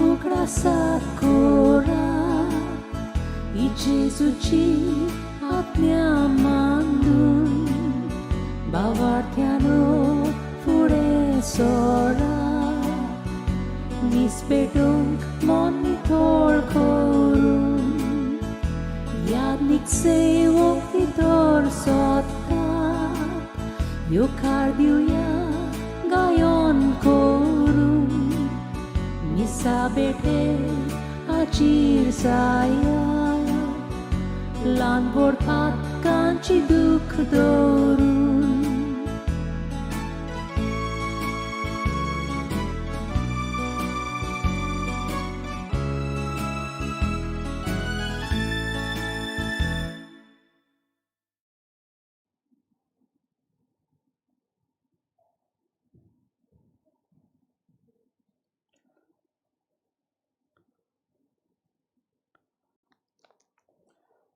उगडासा कोरा जेजूची आज्ञा मानून भावार्थ्यानो फुडें सोडा नीस पेटोवंक मन नितळ करून यादनीक सेवक भितर सोदता येवकार दिवया गायन करून मिसा बेटे आचीर जाया ल्हान व्हड पातकांची दूख दवरून.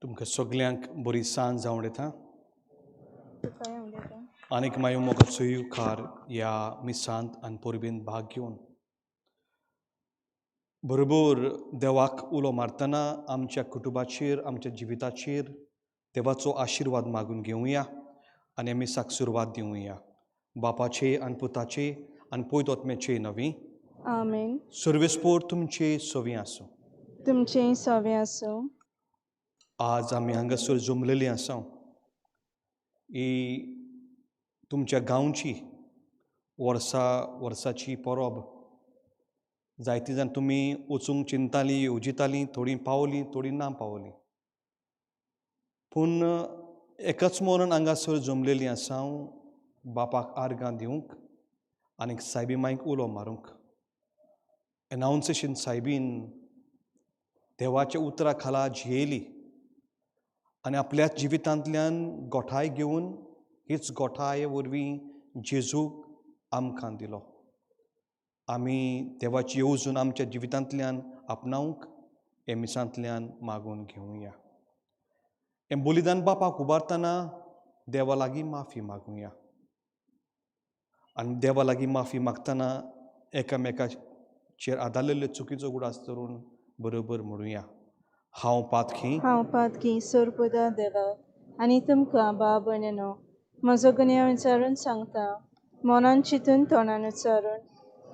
तुमकां सगल्यांक बरी सांज जावं येता आनीक मागीर मोगाचो येवकार ह्या मिसांत आनी परबेंत भाग घेवन बरोबर देवाक उलो मारतना आमच्या कुटुंबाचेर आमच्या जिविताचेर देवाचो आशिर्वाद मागून घेवया आनी मिसाक सुरवात दिवया. बापाचे आनी पुताचे आनी पयतोत्म्याचे नवी आमेन. सर्वेस्पोर तुमचे सवी आसूं. तुमचें सवें आसूं. आज आमी हांगासर जमलेली आसा ही तुमच्या गांवची वर्सा वर्साची परब. जायती जाण तुमी वचूंक चिंताली येवजितालीं, थोडीं पावलीं थोडीं ना पावलीं, पूण एकाच मरण हांगासर जमलेली आसा बापाक आर्गां दिवंक आनीक सायबी मायक उलो मारूंक. एनावन्सेशन सायबीन देवाच्या उतरा खाला जियेली आनी आपल्या जिवितांतल्यान गोठाय घेवन हीच गोठाय वरवीं जेजूक आमकां दिलो. आमी देवाची येवजण आमच्या जिवितांतल्यान आपणावंक हे मिसांतल्यान मागून घेवया. हें बलिदान बापाक उबारतना देवा लागीं माफी मागुया आनी देवा लागीं माफी मागतना एकामेकाचेर आदारलेल्यो चुकीचो उगडास धरून बरोबर म्हणुया. हांव पातकी हांव पातकी सोरपुदा देवा आनी तुमकां भाव भयणीनो म्हजो गुन्यांव विचारून सांगता. मनान चिंतून तोंडान उच्चारून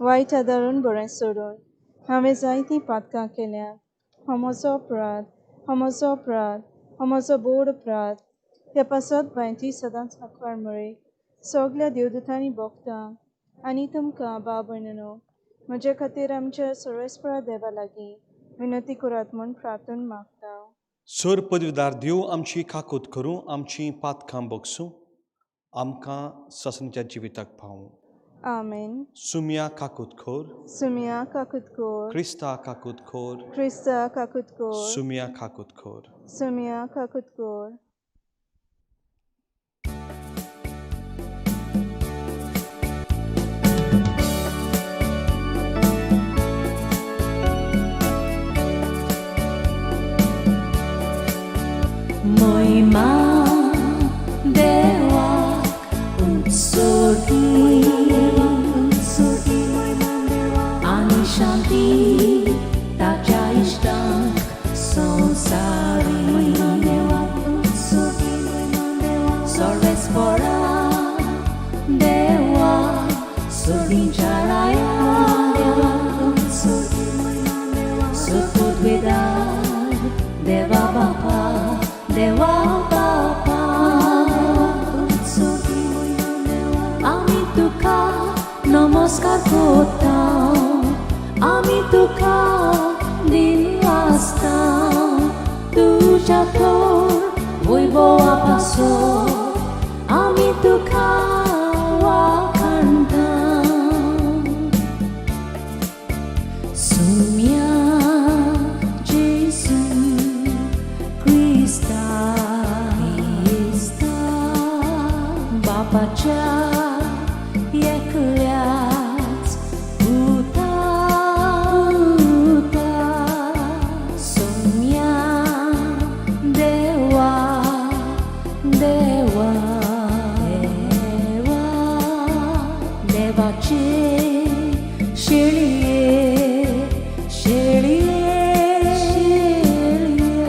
वायट आदारून बरें सोडून हांवें जायतीं पातकां केल्यात. हो म्हजो अपराध, हो म्हजो अपराध, हो म्हजो बोड अपराध. हे पासत बांयती सदांच आंकवार मरे सगल्या देवदूतांनी भोगता आनी तुमकां भाव भयणीनो म्हजे खातीर आमच्या सर्वेस्परा देवा लागीं विनंती करात म्हूण प्रार्थन मागता. सर पदवीदार देव आमची काकूत करूं, आमची पातकां बगसूं, आमकां सासणच्या जिविताक पावूं. आमेन. सुमिया काकूत खोर. सुमिया काकूत कोर. क्रिस्ता काकूत खोर. क्रिस्ता काकूत कोर. सुमिया काकूत खोर. सुमिया काकूत कोर. महिमा देवाक उत्सर्गी आनी शांती ताच्या इश्टांक संवसारी. सर्वेस्परा देवा सोडींच्या राया सुपुदविदार देवा बापा देवा बापा आमी तुका नमस्कार करता आमी तुका दिन आसता तुज्या थोर वैभवा पासो आमी तुका वाखाणता सुम्या जेजू क्रिस्ता क्रिस्ता बापाच्या एकल्याच पुता पुता सुम्या देवा देवा देवा देवाचे शेळये शेळये शेळये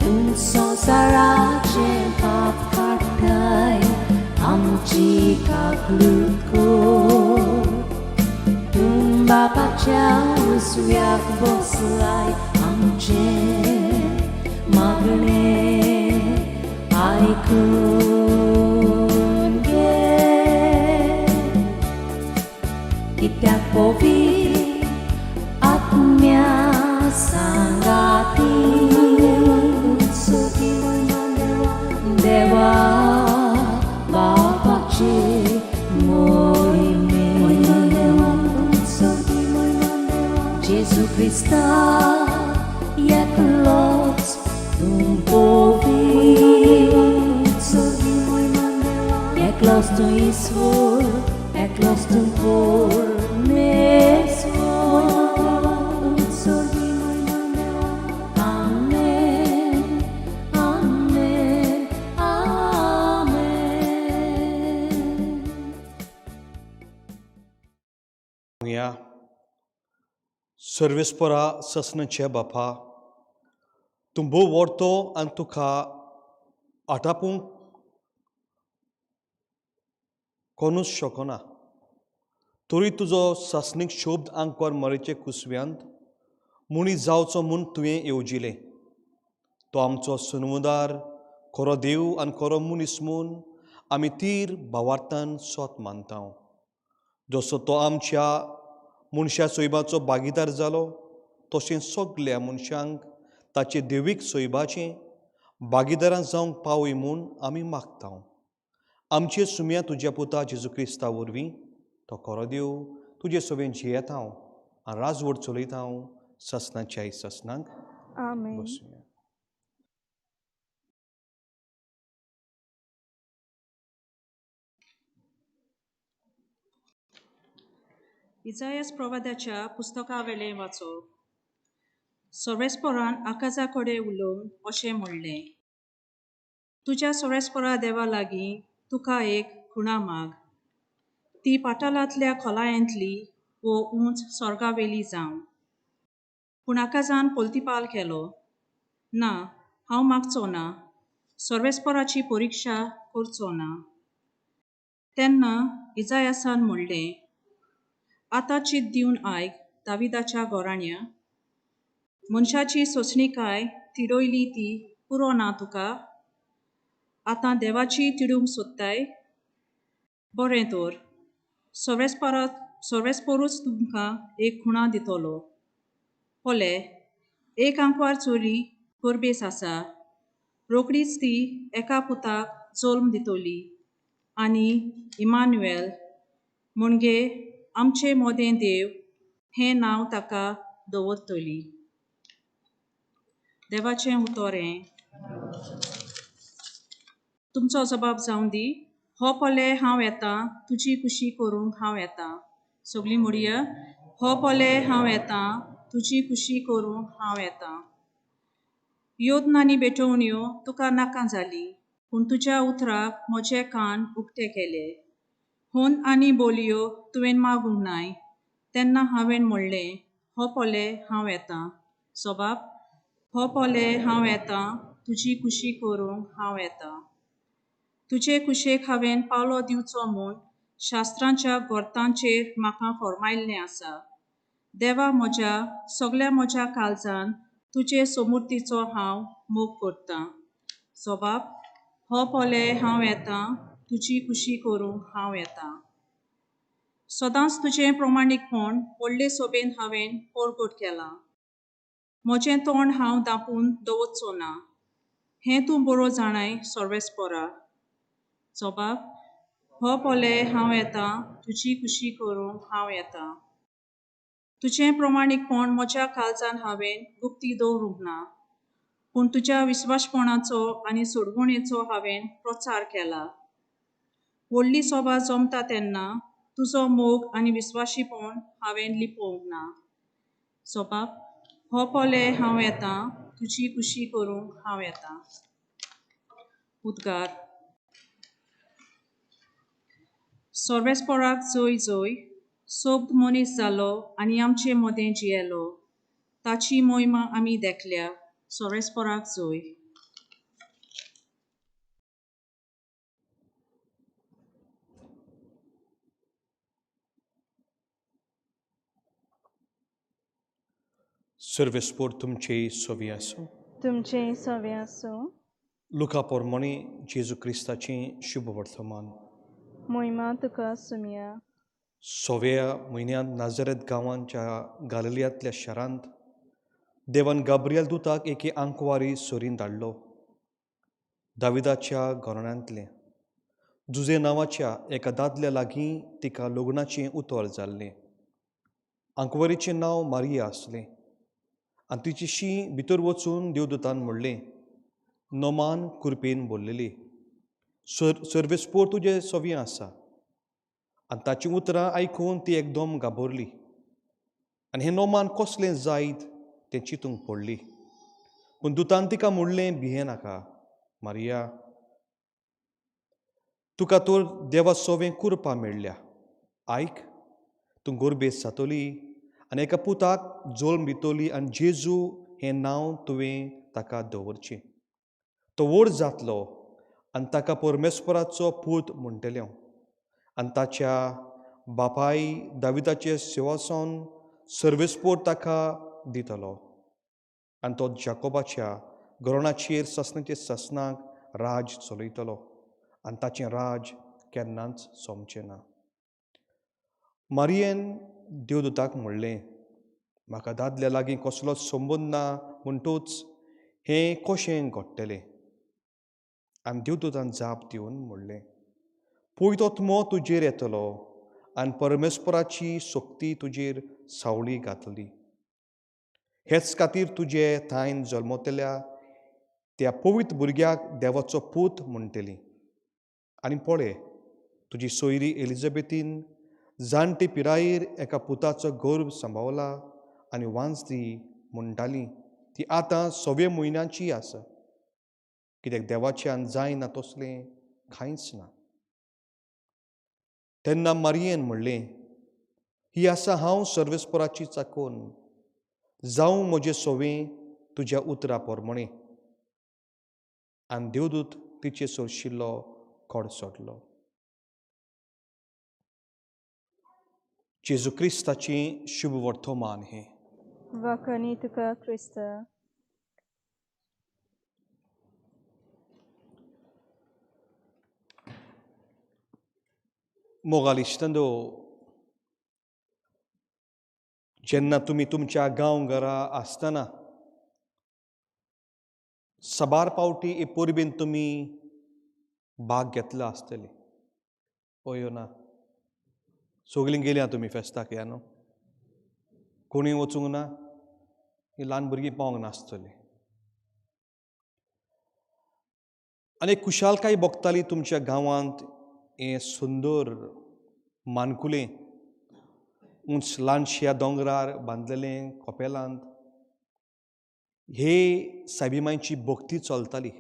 तूं संवसाराचें पाप काडटाय आमची काकलूत कर तूं बापाच्या उजव्याक बसलाय आमचें मागणें आयकून घे कित्याक पवित्र आत्म्या सांगाती देवा बापाचे मोहिमे जेजू क्रिस्ता एकलोच तूं पवित्र एकलोच तूं ईश्वर एकलोच तूं परमेश्वर आमेन आमेन आमेन. या सर्वेस्परा ससनाचे बापा तूं भोव व्हडतो आनी तुका आटापूंक कोणूच शकना तरी तुजो सासणीक शब्द आंकवार मरेचे कुसव्यांत मनीस जावचो म्हूण तुवें येवजिलें. तो आमचो सुनमुदार खरो देव आनी खरो मनीस म्हूण आमी तीर भावार्थान सोत मानता. जसो तो आमच्या मनशा सोयबाचो भागीदार जालो तशें सगल्या मनशांक ताचे देवीक सोयबाचें भागीदारां जावंक पावय म्हूण आमी मागता. आमचे सुम्या तुज्या पुता जेजू क्रिस्ता वरवीं तो खरो देव तुजे सवें जियेता हांव आनी राजवट चलयता हांव ससनाच्या ससनाक. आमेन. बसुया. इजायस प्रवादाच्या पुस्तकावेलें वाचप. सोरेस्पोरान आकाजा कडेन उलोवन अशें म्हणलें, तुज्या सोरेस्पोरा देवा लागीं तुका एक खुणा माग, ती पातालांतल्या खोलायेंतली वो उंच स्वर्गावेली जावं. पूण आकाजान पोलतीपाल केलो, ना हांव मागचो ना, सर्वेस्पोराची परिक्षा करचो ना. तेन्ना इजायासान म्हणलें, आतां चीत दिवन आयक दाविदाच्या घराण्या, मनशाची सोंसणीकाय तिडोयली ती पुरो ना तुका, आतां देवाची तिडूंक सोदताय? बरें तर सर्वेस्पोरूच तुमकां एक खुणा दितलो. पळय, एक आंकवार चली गर्भेस आसा, रोखडीच ती एका पुताक जल्म दितली आनी इमानुएल म्हणजे आमचे मोदें देव हें नांव ताका दवरतली. देवाचें उतर हें. तुमचो जबाब जावं दी, हो पळय हांव येतां, तुजी खुशी करूंक हांव येतां. सगळीं म्हणया, हो पळय हांव येतां, तुजी खुशी करूंक हांव येतां. योद्न आनी भेटवण्यो तुका नाका जाली, पूण तुज्या उतराक म्हजे कान उक्ते केले. होन आनी बोलयो तुवें मागूंक नाय, तेन्ना हांवें म्हणलें, हो पळय हांव येतां. सोबाब, हो पळय हांव येतां, तुजी खुशी करूंक हांव येतां. तुजे कुशेक हांवें पावलो दिवचो म्हूण शास्त्रांच्या गोर्तांचेर म्हाका फॉर्मायल्लें आसा. देवा म्हज्या सगल्या म्हज्या काळजान तुजे सोमुर्तीचो हांव मोग करतां. जबाब, हो पले हांव येतां, तुजी खुशी करूंक हांव येतां. सदांच तुजें प्रमाणीकपण व्हडले सोबेन हांवें परगट केलां. म्हजें तोंड हांव दापून दवरचो ना, हें तूं बरो जाणाय सर्वेस्परा. जबाब, हो पले हांव येतां, तुजी खुशी करूंक हांव येतां. तुजें प्रमाणीकपण म्हज्या काळजान हांवें गुप्ती दवरूंक ना, पूण तुज्या विस्वासपणाचो आनी सोडवणेचो हांवें प्रचार केला. व्हडली सोबा जमता तेन्ना तुजो मोग आनी विस्वाशीपण हांवें लिपोवंक ना. जबाब, हो पले हांव येतां, तुजी खुशी करूंक हांव येतां. उद्गार. सर्वेस्पराक जय जय. सोब्द मनीस जालो आनी आमचे मदें जियेलो, ताची मोहिमा आमी देखल्या. सर्वेस्पराक जय. सर्वेस्पोर तुमचे सोवी आसूं. तुमचें सवें आसूं. लुका पोरमणी जेजू क्रिस्ताचें शुभ वर्तमान. मोहिमा तुका सुमया. सोव्या म्हयन्यांत नाजरेत गांवांच्या गालिलियांतल्या शारांत देवान गाब्रियल दुताक एके आंकवारी सोरीन धाडलो. दाविदाच्या घराण्यांतलें जुजे नांवाच्या एका दादल्या लागीं तिका लग्नाचें उतर जाल्लें. आंकवारीचें नांव मारिया आसलें आनी तिची शी भितर वचून देवदूतान म्हणलें, नोमान कुरपेन भरलेली, सर्वेस्पोर तुजें सवी आसा. आनी ताचीं उतरां आयकून ती एकदम घाबरली आनी हें नोमान कसलें जायत तें चिंतूंक पडली. पूण दुतान तिका म्हणलें, भियेनाका मारिया, तुका तर देवा सोवें कुरपा मेळ्ळ्या. आयक, तूं गोरबेस जातली आनी एका पुताक जल्म दितली आनी जेजू हें नांव तुवें ताका दवरचें. तो व्हड जातलो आनी ताका परमेश्वराचो पूत म्हणटलें आनी ताच्या बापाय दाविदाचे सिंवासन सर्वेस्पोर ताका दितलो आनी तो जाकोबाच्या घराण्याचेर ससनाचे ससनाक राज चलयतलो आनी ताचें राज केन्नाच सोंपचें ना. मारियेन देवदूताक म्हणलें, म्हाका दादल्या लागीं कसलोच संबंद ना, म्हणटूच हें कशें घडटलें? आनी देवदूतान जाप दिवन म्हणलें, पळय तो तुजेर येतलो आनी परमेश्वराची शक्ती तुजेर सावळी घातली. हेच खातीर तुजे थायन जल्मतल्या त्या पवित्र भुरग्याक देवाचो पूत म्हणटली. आनी पळय, तुजी सोयरी एलिझाबेथीन जाणटे पिरायेर एका पुताचो गर्भ सांबावला आनी वांजली म्हणटाली, ती आतां 6व्या म्हयन्याची आसा. कित्याक देवाच्यान जायना तसलें कांयच ना. तेन्ना मारियेन म्हणलें, ही आसा हांव सर्वेस्पराची चाकोन, जावं म्हजें सोवें तुज्या उतरा प्रमाणें. आनी देवदूत तिचे सोरशिल्लो खोड सोडलो. जेजू क्रिस्ताचें शुभ वर्तमान हें. वाखाणी तुका क्रिस्ता. मोगाल इश्टांनो, जेन्ना तुमी तुमच्या गांव घरा आसतना साबार पावटी हे परबेन तुमी भाग घेतला आसतले. हय ना? सगळीं गेल्या तुमी फेस्ताक या न्हू? कोणूय वचूंक ना? ही ल्हान भुरगीं पावंक नासतलीं. आनी एक खुशालकाय भोगताली तुमच्या गांवांत हें सुंदर मानकुलें उंच ल्हानश्या दोंगरार बांदलेलें कपेलांत हे सायबी मांयची भक्ती चलताली.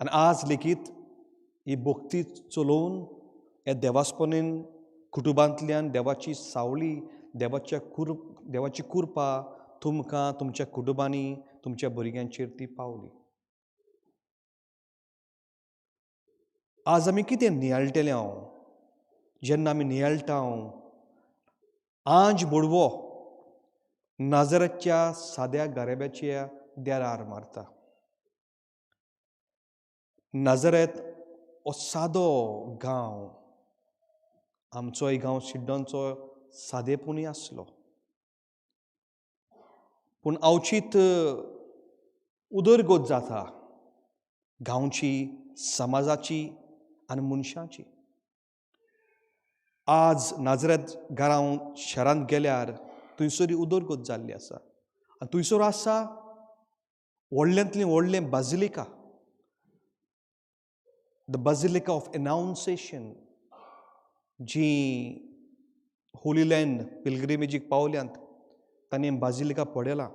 आनी आज लेगीत ही भक्ती चलोवन ह्या देवास्पनेन कुटुंबांतल्यान देवाची सावळी, देवाची कृपा तुमकां तुमच्या कुटुंबांनी तुमच्या भुरग्यांचेर ती पावली. आज आमी कितें नियाळटले हांव? जेन्ना आमी नियाळटा हांव, आंज बोडवो नाजराच्या साद्या घराब्याच्या देरार मारता. नाजरेत हो सादो गांव, आमचोय गांव शिड्डोनचो सादेपणूय आसलो, पूण अवचीत उदरगत जाता गांवची, समाजाची आनी मनशाची. आज नाजरेत गांव शहरांत गेल्यार थंयसर उदरगत जाल्ली आसा आनी थंयसर आसा व्हडल्यांतलें व्हडलें basilica, the Basilica of Annunciation, G Holi land पिलग्रिमेजीक पावल्यांत तांणी बाजिलिका पळयलां.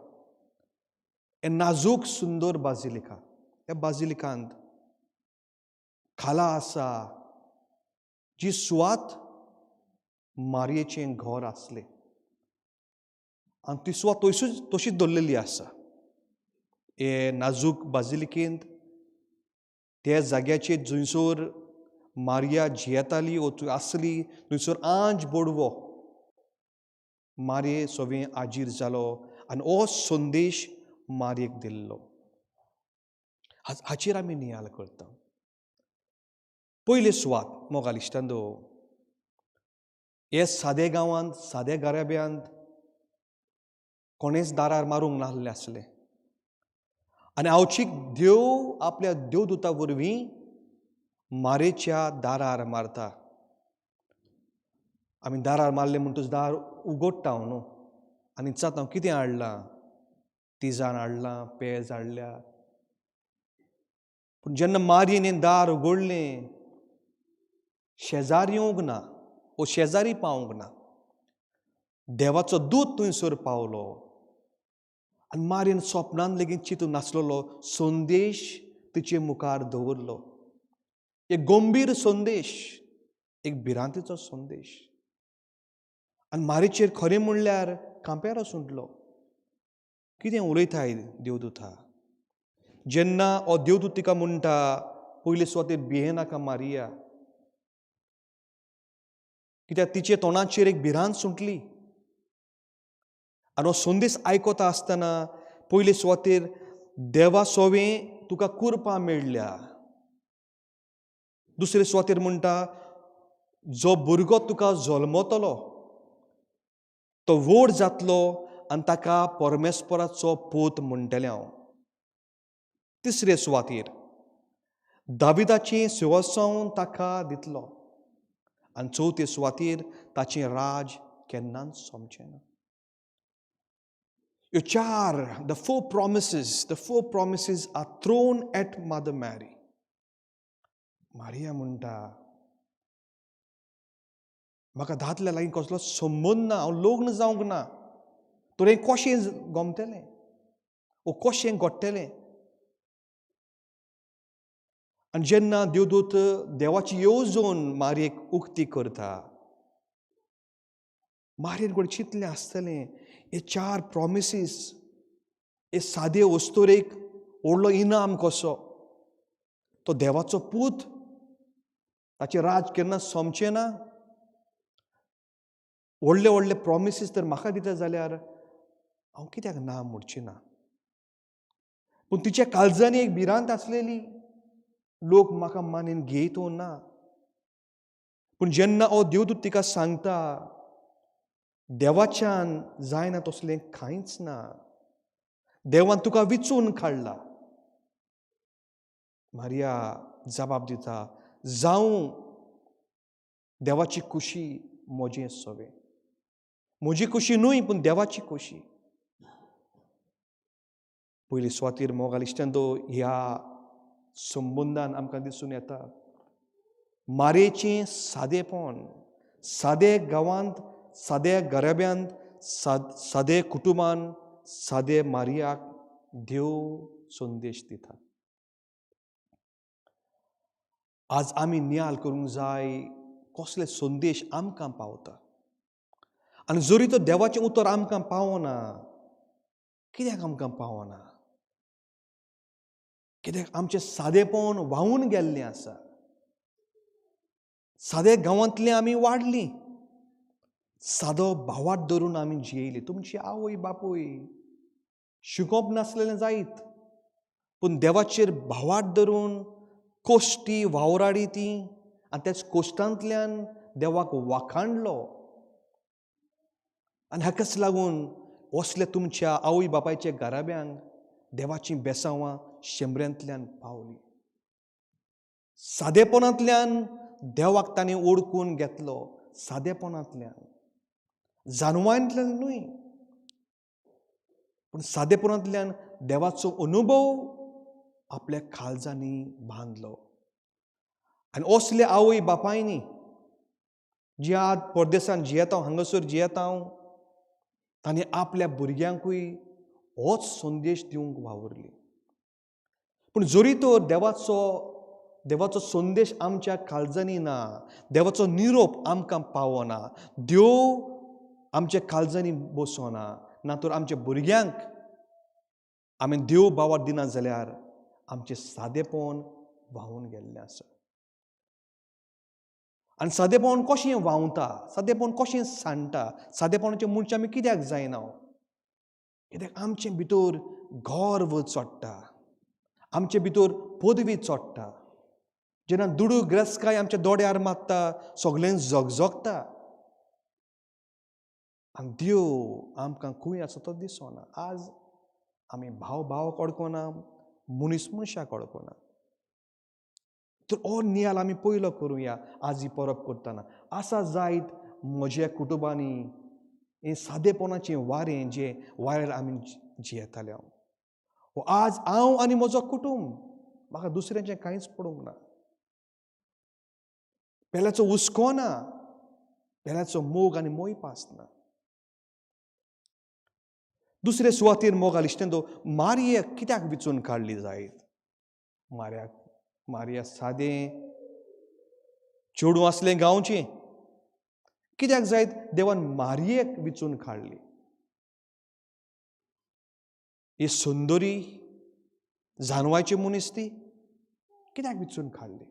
हें नाजूक सुंदर बाजिलिका. ह्या बाजिलिकांत खाला आसा जी सुवात मारयेचें घर आसलें आनी ती सुवात तशीच तशीच दवरलेली आसा. हे नाजूक बाजिलिकेंत त्या जाग्याचेर जंयसर मारिया जियेताली वो आसली थंयसर आंज बोडवो मारये सवें आजीर जालो आनी हो संदेश मारयेक दिल्लो. हाचेर आमी नियाळ करता. पयली सुवात मोगाल इश्टांनो, हे सादे गांवांत साद्या घराब्यांत कोणेच दारार मारूंक नासलें आसलें आनी आवचीक देव आपल्या देवदूता वरवीं मारेच्या दारार मारता. आमी दारार मारले म्हणटच दार उगडटा न्हू आनी चात हांव कितें हाडलां, तिजान हाडलां, पेज हाडल्या. पूण जेन्ना मारयेन हें दार उगडलें, शेजारी येवंक ना वो शेजारी पावूंक ना, देवाचो दूत थंयसर पावलो आनी मारयेन सोपनान लेगीत चिंतून नासलेलो संदेश तिचे मुखार दवरलो. एक गंभीर संदेश, एक भिरांतीचो संदेश. आनी मारीचेर खरें म्हणल्यार कांपेरो सुटलो. कितें उलयताय देवदूता? जेन्ना हो देवदूत तिका म्हणटा, पयले सुवातेर भियेनाका मारिया, कित्याक तिचे तोंडाचेर एक भिरांत सुटली. आनी हो संदेश आयकता आसतना पयले सुवातेर देवा सोवें तुका कुरपा मेळ्ळ्या. दुसरे सुवातेर म्हणटा, जो भुरगो तुका जल्मतलो तो व्हड जातलो आनी ताका परमेश्वराचो पूत म्हणटलें हांव. तिसरे सुवातेर दाविदाचें सिंवासन ताका दितलो आनी चवथे सुवातेर ताचें राज केन्नाच सोंपचें ना. ह्यो चार, the four promises are thrown at Mother Mary. Maria म्हणटा, म्हाका दादल्या लागीं कसलो संबंद ना, हांव लग्न जावंक ना, तर हें कशें गमतलें वो कशें घडटलें? आनी जेन्ना देवदूत देवाची येवजण मारयेक उक्ती करता, मारयेन कोण चिंतलें आसतलें हे चार प्रॉमिसीस हे सादे वस्तुरेक व्हडलो इनाम कसो, तो देवाचो पूत, ताचें राज केन्ना सोंपचें ना. व्हडले व्हडले प्रॉमिसीस तर म्हाका दिता जाल्यार हांव कित्याक ना म्हणचें ना? पूण तिच्या काळजांनी एक भिरांत आसलेली, लोक म्हाका मानेन घेयत ना. पूण जेन्ना हो देवदूत तिका सांगता, देवाच्यान जायना तसलें कांयच ना, देवान तुका विचून काडला. मारिया जबाब दिता, जावं देवाची खुशी म्हजें सवें, म्हजी खुशी न्हय पूण देवाची खुशी. पयली सुवातेर मोगाल इश्टांनो, ह्या संबंदान आमकां दिसून येता मारयेचें सादेपण. सादे गांवांत, साद्या घराब्यांत, सादे कुटुंबान सादे मारियाक देव संदेश दिता. आज आमी नियाळ करूंक जाय कसले संदेश आमकां पावता आनी जरी तो देवाचें उतर आमकां पावना, कित्याक आमकां पावना? कित्याक आमचें सादेपण व्हांवून गेल्लें आसा. सादे गांवांतलें आमी वाडलीं, सादो भावाट धरून आमी जियेली. तुमची आवय बापूय शिकोवप नासलेलें जायत, पूण देवाचेर भावाट धरून कोश्टी वावराडी ती आनी त्याच कोश्टांतल्यान देवाक वाखाणलो. आनी हाकाच लागून वसले तुमच्या आवय बापायच्या घराब्यांक देवाचीं बेसांवां शेंबऱ्यांतल्यान पावली. सादेपणांतल्यान देवाक तांणी ओळखून घेतलो, सादेपणांतल्यान, जानवांतल्यान न्हय, पूण सादेपणांतल्यान देवाचो अनुभव आपल्या काळजांनी बांदलो. आनी असले आवय बापायनी जी आज परदेसान जियेता, हांगासर जियेता, तांणी आपल्या भुरग्यांकूय होच संदेश दिवंक वावुरली. पूण जरी तर देवाचो संदेश आमच्या काळजांनी ना, देवाचो निरोप आमकां पावना, देव आमच्या काळजांनी बसना, ना तर आमच्या भुरग्यांक आमी देव बावार दिना जाल्यार आमचें सादेपण व्हांवून गेल्लें आसा. आनी सादेपण कशें व्हांवता, सादेपण कशें सांडटा, सादेपणाचें मनशां आमी कित्याक जायना? कित्याक आमचे भितर गर्व चडटा, आमचे भितर पदवी चडटा. जेन्ना दुडू ग्रेसकाय आमच्या दोड्यार मारता, सगळें झगझगता आनी देव आमकां खंय आसा तो दिसना. आज आमी भाव भावाक अडकोना, मनीस मनशाक अडकोना. तर हो नियाल आमी पयलो करुया आज ही परब करतना. आसा जायत म्हज्या कुटुंबांनी हें सादेपणाचें वारें जें वाऱ्यार आमी जियेताले हांव, आज हांव आनी म्हजो कुटुंब, म्हाका दुसऱ्यांचें कांयच पडूंक ना. पेल्याचो हुस्को ना, पेल्याचो मोग आनी मोयपास ना. दुसरे सुवातेर मोगाल इश्टेंदो मारिया कित्याक विचून काडली जायत? मारिया सादें चेडूं आसलें गांवचें, कित्याक जायत देवान मारियेक विचून काडली? ही सुंदरी जानवायची मनीस ती कित्याक विचून काडली?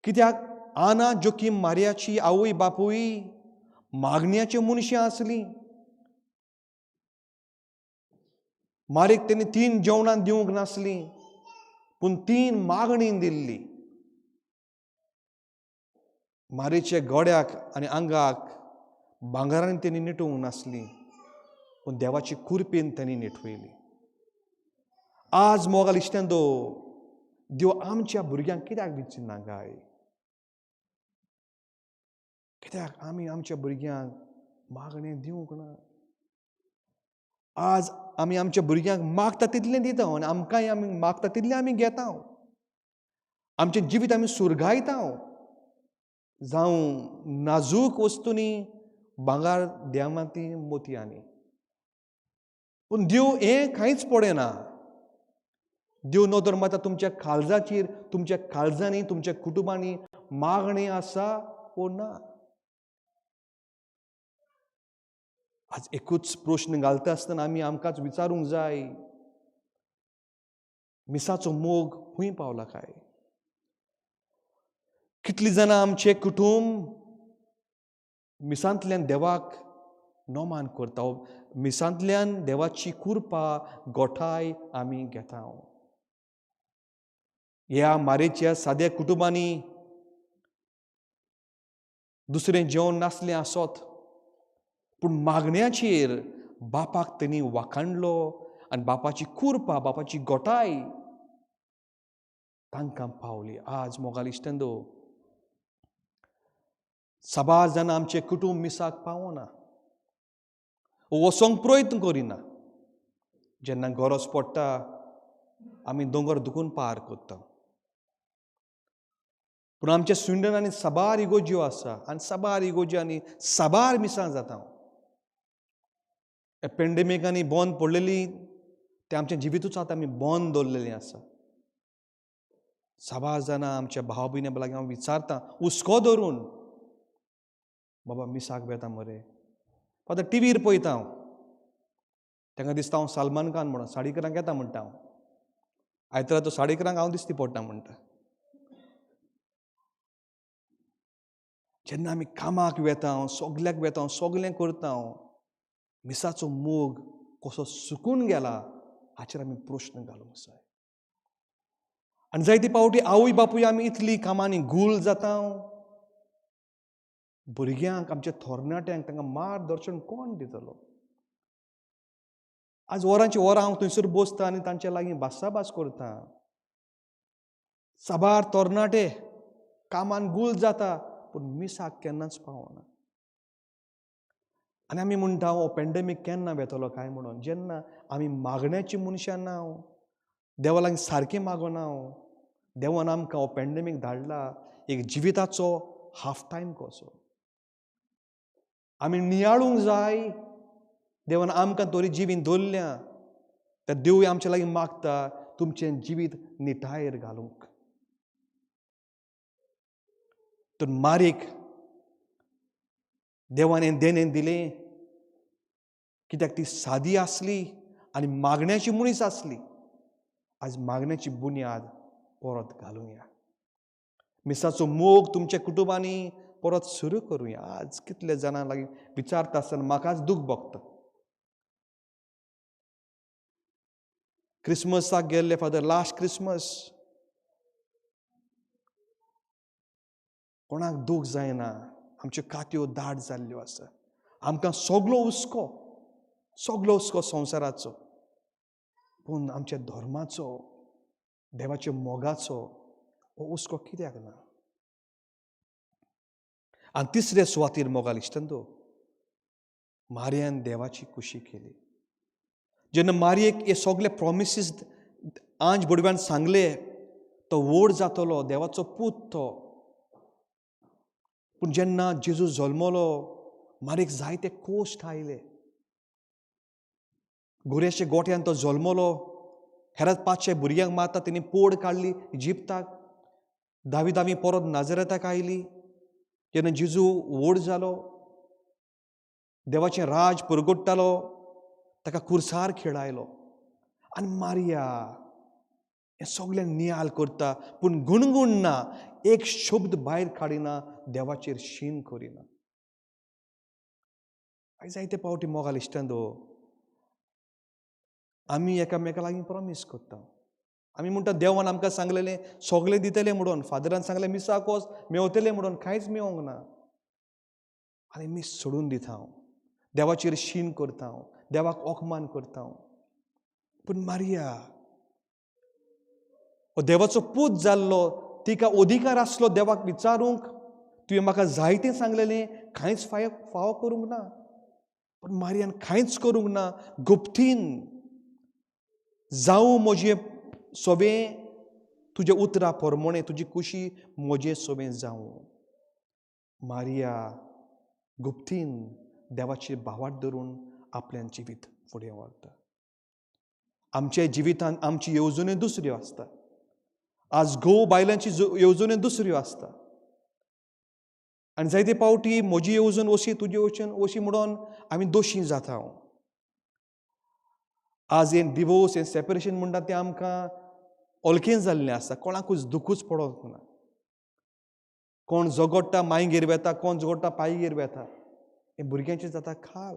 कित्याक आना जोकीम मारियाची आवय बापूय मागण्याची मनशां आसली. मारीक तेणी 3 जेवणां दिवंक नासलीं, पूण 3 मागणी दिल्ली. मारीच्या गोड्याक आनी आंगाक भांगरान तेणी निटोवंक नासली, पूण देवाची कुरपेन तेणी निटवयली. आज मोगाल इश्टेंदो देव आमच्या भुरग्यांक कित्याक विचिना काय? कित्याक आमी आमच्या भुरग्यांक मागणें दिवंक ना? आज आमी आमच्या भुरग्यांक मागता तितलें दिता आनी आमकांय आमी मागता तितलें आमी घेता. आमचें जिवीत आमी सुरगायता, जावं नाजूक वस्तूंनी, भांगर देमांती मोतयांनी. पूण देव हें कांयच पळयना. देव नदर मारता तुमच्या काळजाचेर, तुमच्या काळजांनी, तुमच्या कुटुंबांनी मागणें आसा वो ना. आज एकूच प्रश्न घालता आसतना आमी आमकांच विचारूंक जाय, मिसाचो मोग खंय पावला काय? कितलीं जाणां आमचें कुटुंब मिसांतल्यान देवाक नोमान करता, मिसांतल्यान देवाची कुरपा गोठाय आमी घेता. ह्या मारेच्या साद्या कुटुंबांनी दुसरें जेवण नासलें आसत, पूण मागण्याचेर बापाक तेणी वाखाणलो आनी बापाची कुरपा, बापाची गोठाय तांकां पावली. आज मोगाल इश्टेंदो साबार जाणां आमचें कुटुंब मिसाक पावना, वचोंक प्रयत्न करिना. जेन्ना गरज पडटा आमी दोंगर दुखून पार करता. पूण आमच्या स्विंडनांनी साबार इगोज्यो आसा आनी साबार इगोज्यांनी साबार मिसां जाता. पेंडेमिकांनी बंद पडलेली ते आमच्या जिवितूच आतां आमी बंद दवरलेलें आसा. साबार जाणां आमच्या भाव भयणी लागीं हांव विचारता हुस्को धरून, बाबा मिसाक वेता मरे? आतां टिवीर पळयता हांव, तांकां दिसता हांव सलमान खान म्हणून 11:30 येता म्हणटा हांव, आयतारा तो 11:30 हांव दिसती पडटा म्हणटा. जेन्ना आमी कामाक वेता, सगल्याक वेता, सगलें करता, मिसाचो मोग कसो सुकून गेला हाचेर आमी प्रश्न घालूंक जाय. आनी जायते फावटी आवय बापूय आमी इतली कामांनी गूल जाता, भुरग्यांक आमच्या थोरनाट्यांक तांकां मार्गदर्शन कोण दितलो? आज वरांची वरां हांव थंयसर बसता आनी तांच्या लागीं भासाभास करता. साबार तरणाटे कामान गूल जाता पूण मिसाक केन्नाच पावना. आनी आमी म्हणटा हो पेंडेमीक केन्ना वेतलो काय म्हणून, जेन्ना आमी मागण्याची मनशां ना, देवा लागीं सारकें मागना. देवान आमकां हो पेंडेमीक धाडला एक जिविताचो हाफ टायम कसो. आमी नियाळूंक जाय देवान आमकां तरी जिवीन दवरल्या, त्या देवूय आमच्या लागीं मागता तुमचें जिवीत निटायेर घालूंक. तर मारीक देवान हें देणें दिलें कित्याक ती सादी आसली आनी मागण्याची मनीस आसली. आज मागण्याची बुन्याद परत घालुया, मिसाचो मोग तुमच्या कुटुंबांनी परत सुरू करुया. आज कितले जाणां लागीं विचारता आसतना म्हाकाच दूख भोगता. क्रिसमसाक गेल्ले फादर, लास्ट क्रिसमस, कोणाक दूख जायना, आमच्यो कात्यो दाट जाल्ल्यो आसा, आमकां सगलो हुस्को, सगलो हुस्को संवसाराचो, पूण आमच्या धर्माचो, देवाच्या मोगाचो हो हुस्को कित्याक ना? आनी तिसरे सुवातीर मोगाल इश्टंदो मारियान देवाची खुशी केली. जेन्ना मारियेक हे सगले प्रोमिसीस आंज बुडव्यान सांगले, तो व्हड जातलो, देवाचो पूत तो. पूण जेन्ना जेजू जल्मलो मारीक जायते कोश्ट आयले. गोऱ्याच्या गोट्यान तो जल्मलो, हेरात 500 भुरग्यांक मारता तेणी पोड काडली इजिप्ताक, धावी धावी परत नाजरेताक आयली. जेन्ना जेजू व्हड जालो, देवाचें राज परगट्टालो, ताका कुर्सार खेळायलो. आनी मारिया हें सगळें नियाल करता पूण गुणगुणना, एक शब्द भायर काडिना, देवाचेर शीन करिना. आयज जायते फावटी मोगाल इश्टांदो आमी एकामेका लागीं प्रोमीस करता. आमी म्हणटा देवान आमकां सांगलेलें सगळें दितलें म्हणून, फादरान सांगलें मिसाक वच मेवतलें म्हणून, कांयच मेवोंक ना. आनी मीस सोडून दिता हांव, देवाचेर शीन करता हांव, देवाक अपमान करता हांव. पूण मारिया हो देवाचो पूत जाल्लो, तिका अधिकार आसलो देवाक विचारूंक, तुवें म्हाका जायतें सांगलेलें, कांयच फावो करूंक ना. पूण मारियान कांयच करूंक ना, गुप्तीन जावं म्हजें सोबें तुज्या उतरा प्रमाणें, तुजी खुशी म्हजें सोबें जावं. मारिया गुप्तीन देवाचेर भावार्थ धरून आपल्यान जिवीत फुडें व्हरता. आमच्या जिवितांत आमची येवजण्यो दुसऱ्यो आसता. आज घोव बायलांची येवजण्यो दुसऱ्यो आसता. आनी जायते फावटी म्हजी येवजण अशी, तुजी येवजण अशी म्हणून आमी दोशी जाता. आज हें डिवोर्स, हें सेपरेशन म्हणटा तें आमकां ओलकें जाल्लें आसा, कोणाकूच दुखूच पडोंक ना. कोण झगडटा मायगेर वेता, कोण झगडटा पायगेर वेता, हें भुरग्यांचें जाता खाल.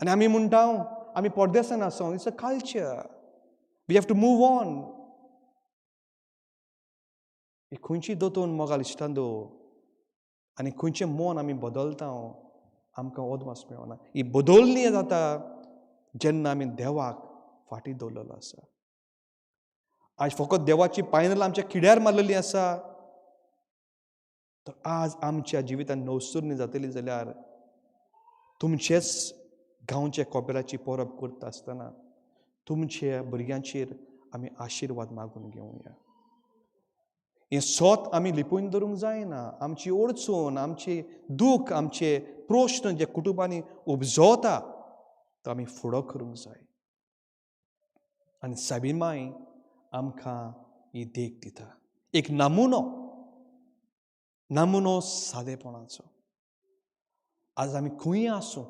आनी आमी म्हणटा आमी परदेसान आसा, it's a culture, we have to move on. ही खंयची दोतोन मोगाल इश्टांदो आनी खंयचें मन आमी बदलता आमकां अदमास मेळना. ही बदलणी जाता जेन्ना आमी देवाक फाटीं दवरलेलो आसा. आज फकत देवाची पायनल आमच्या किड्यार मारलेली आसा, तर आज आमच्या जिवितांत नवसुरणी जातली जाल्यार तुमचेच गांवच्या कोपेराची परब करता आसतना तुमच्या भुरग्यांचेर आमी आशिर्वाद मागून घेवया. हें सोत आमी लिपून धरूंक जायना. आमची अडचण, आमचे दूख, आमचे प्रश्न जे कुटुंबांनी उपजवता तो आमी फुडो करूंक जाय. आनी साबिमाय आमकां ही देख दिता, एक नमुनो, नमुनो सादेपणाचो. आज आमी खंय आसूं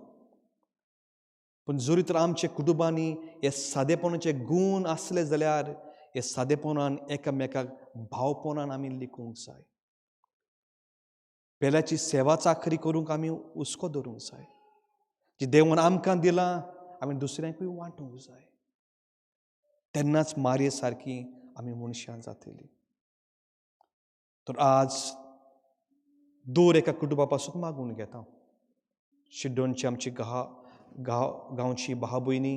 पूण जरी तर आमच्या कुटुंबांनी हे सादेपणाचे गूण आसले जाल्यार हे सादेपणान एकामेकाक भावपणान आमी लिखूंक जाय. पेल्याची सेवा चाकरी करूंक आमी हुस्को दवरूंक जाय. जी देवान आमकां दिलां आमी दुसऱ्यांकूय वांटूंक जाय. तेन्नाच मारये सारकी आमी मनशां जातली. तर आज दर एका कुटुंबा पासून मागून घेता. शिड्डोणची आमची गांवची भाव भयणी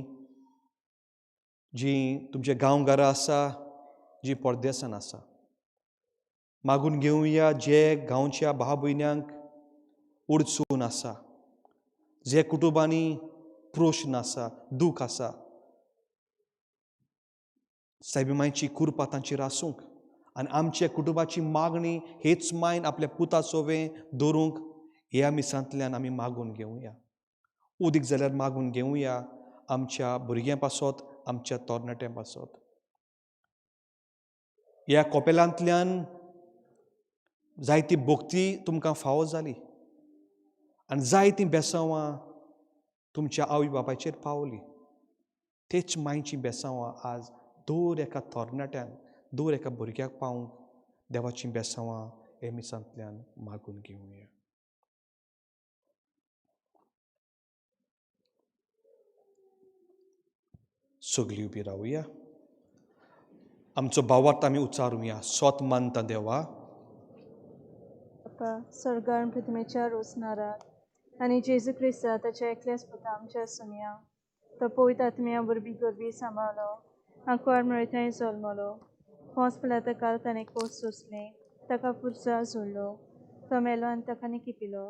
जी तुमच्या गांवघरा आसा, जी परदेसान आसा, मागून घेवया जे गांवच्या भाव भयण्यांक उडचून आसा, जे कुटुंबांनी प्रश्न आसा, दूख आसा, सायबी मायची कृपा तांचेर आसूंक आनी आमच्या कुटुंबाची मागणी हेच मायन आपल्या पुता सोवे दवरूंक ह्या मिसांतल्यान आमी मागून घेवया. उदीक जाल्यार मागून घेवया आमच्या भुरग्यां पासत, आमच्या तरणाट्यां पासत. ह्या कोपेलांतल्यान जायती भक्ती तुमकां फावो जाली आनी जायतीं बेसांवां तुमच्या आवय बापायचेर पावली. तेच मायचीं बेसांवां आज दर एका तरणाट्यांक, दर एका भुरग्याक पावूंक देवाचीं बेसांवां हे मिसांतल्यान मागून घेवया. सगळीं उबी रावया. आमचो भावार्थ आमी उच्चारुया. सोत मानता देवा. बापा स्वर्गार पृथ्वीच्या रोसणारात आनी जेजू क्रिस्ता ताच्या एकल्याच पुता आमच्या सुमया तो पवित्र आत्म्या वरवीं गर्भी सांबाळलो, आंकवार मेळथंय जल्मलो, पोंस पिलाता काल ताणें कोस सोंसलें, ताका पुरसा जोडलो, तो मेलो आनी ताका निकिपिलो,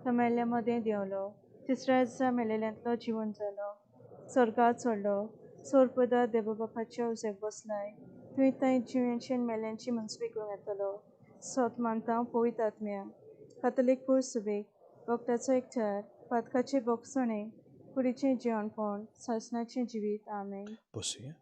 तो मेल्ल्या मदें देंवलो, तिसऱ्या दिसा मेलेल्यांतलो जिवन जालो, स्वर्गार चडलो, सोरपदा देवबापाच्या उजव्याक बसलाय, तुवें थंय जिव्यांची आनी मेल्यांची मनसुबी करूंक येतलो. सोत मानता पवित्र आत्म्या, कातोलीक पुर्सुबेक, वखदाचो एकठार, पातकाचें बोगसणें, कुडीचें जिवनपण, सासणाचें जिवीत. आमेन. बसुया.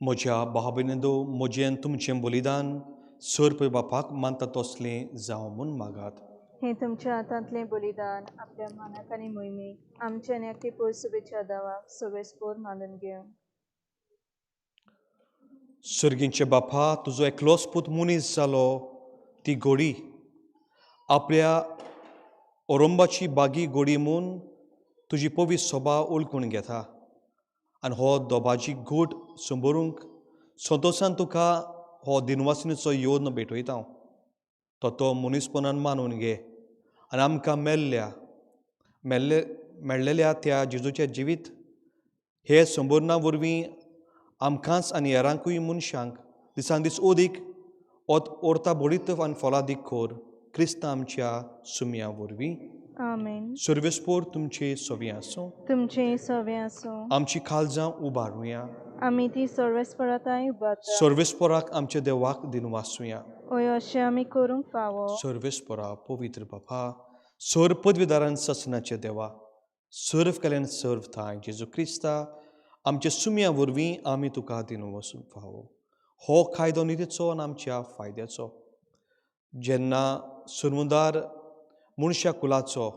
म्हज्या भाव भयणींनो, म्हजें तुमचें बलिदान सर पय बापाक मानता तसलें जावं म्हूण मागात. हें तुमच्या हातांतलें बलिदान आपल्या मानाक आनी मोहिमेक आमच्या आनी आख्खे पुर्सुबेच्या दावाक सगळेस्पोर मानून घेवं. सर्गींचे बापा, तुजो एकलोच पूत मनीस जालो ती घोडी आपल्या ओरंबाची बागी घोडी म्हूण तुजी पवित्र सोबा ओळखून घेता आनी हो दोबाजी घोट संबरूंक संतोशान तुका हो दिनवासिनीचो योन भेटयता. हांव तो तो मनीसपणान मानून घे आनी आमकां मेळ्ळेल्या त्या जेजूचें जिवीत हे संबोधना वरवीं आमकांच आनी हेरांकूय मनशांक दिसान दीस ओदीक ओर्ता बडीत आनी फलादीक कोर क्रिस्तांव आमच्या सुमया वरवीं. आमेन. सर्वेस्पोर तुमचे सवी आसूं. तुमचे सवे आसूं. आमची काळजां उबारुया. आमी ती सर्वेस्पराताय उबारता. सर्वेस्पोराक आमच्या देवाक दिनवासुया. हय, अशें आमी करूंक फावो. सर्वेस्पोरा पवित्र बापा, सर पदवीदारान ससनाचे देवा, सर्व केल्यान सर्व थांय जेजू क्रिस्ता आमच्या सुम्या वरवीं आमी तुका दिवन वचूंक फावो. हो कायदो नितीचो आनी आमच्या फायद्याचो. जेन्ना सुरमुदार मनशा कुलाचो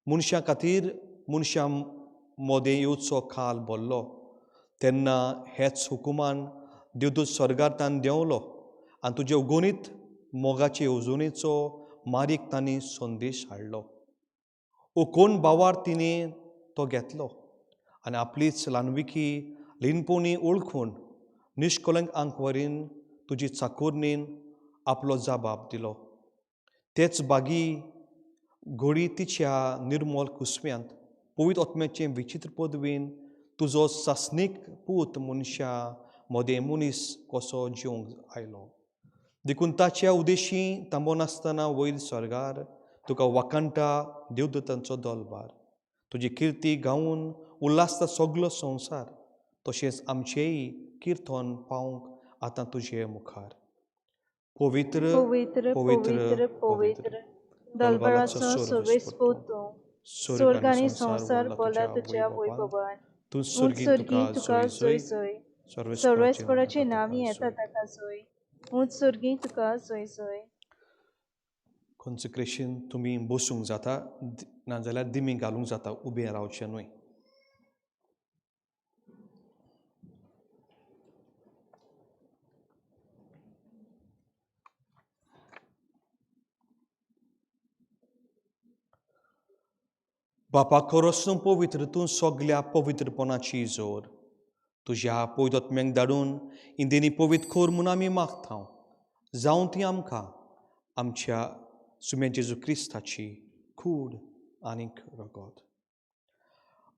मनशां खातीर मनशां मोदें येवचो खाल भरलो तेन्ना हेच हुकुमान देवदूत स्वर्गार तान देंवलो आनी तुजे उगोनीत मोगाचे येवजणेचो मारीक तांणी संदेश हाडलो. ओकोन बावार तिणें तो घेतलो आनी आपलीच ल्हानविकी ल्हीनपोणी वळखून निश्कलंक आंकवारीन तुजी चाकोरणीन आपलो जाबाब दिलो. तेच बागी घोडी तिच्या निर्मोल कुसव्यांत पवित्र आत्म्याचे विचित्र पदवीन तुजो सासणीक पूत मनशा मदें मनीस कसो जिवंक आयलो. देखून ताच्या उदेशी तांबो नासतना वयर स्वर्गार तुका वाखाणटा देवदूतांचो दलबार. तुजी किर्ती गावन उल्हासता सगलो संवसार, तशेंच आमचेय किर्तन पावंक आतां तुजे मुखार. पवित्र पवित्र पवित्र पवित्र दलबराचो सर्वेस्पोर तूं, स्वर्ग आनी संवसार भरला तुज्या वैभवान. तूं ऊंच स्वर्गी स्वर्गी तुका तुका जोय जोय जोय, सर्वेस्पराचे सर्वेस्पराचे नांव नांवी तुका येता जोय. ताका जोय, ऊंच स्वर्गी तुका जोय जोय. कॉन्सिक्रेशन तुमी बसूंक जाता, नाजाल्यार दिमी घालूंक जाता, उबें रावचें न्हय. बापा खरोच पवित्र तूं सगल्या पवित्रपणाची जोर. तुज्या पवित्र आत्म्याक धाडून इंदेनी पवित्र कर म्हूण आमी मागता. जावं ती आमकां आमच्या सुम्या जेजू क्रिस्ताची कूड आनीक रगत.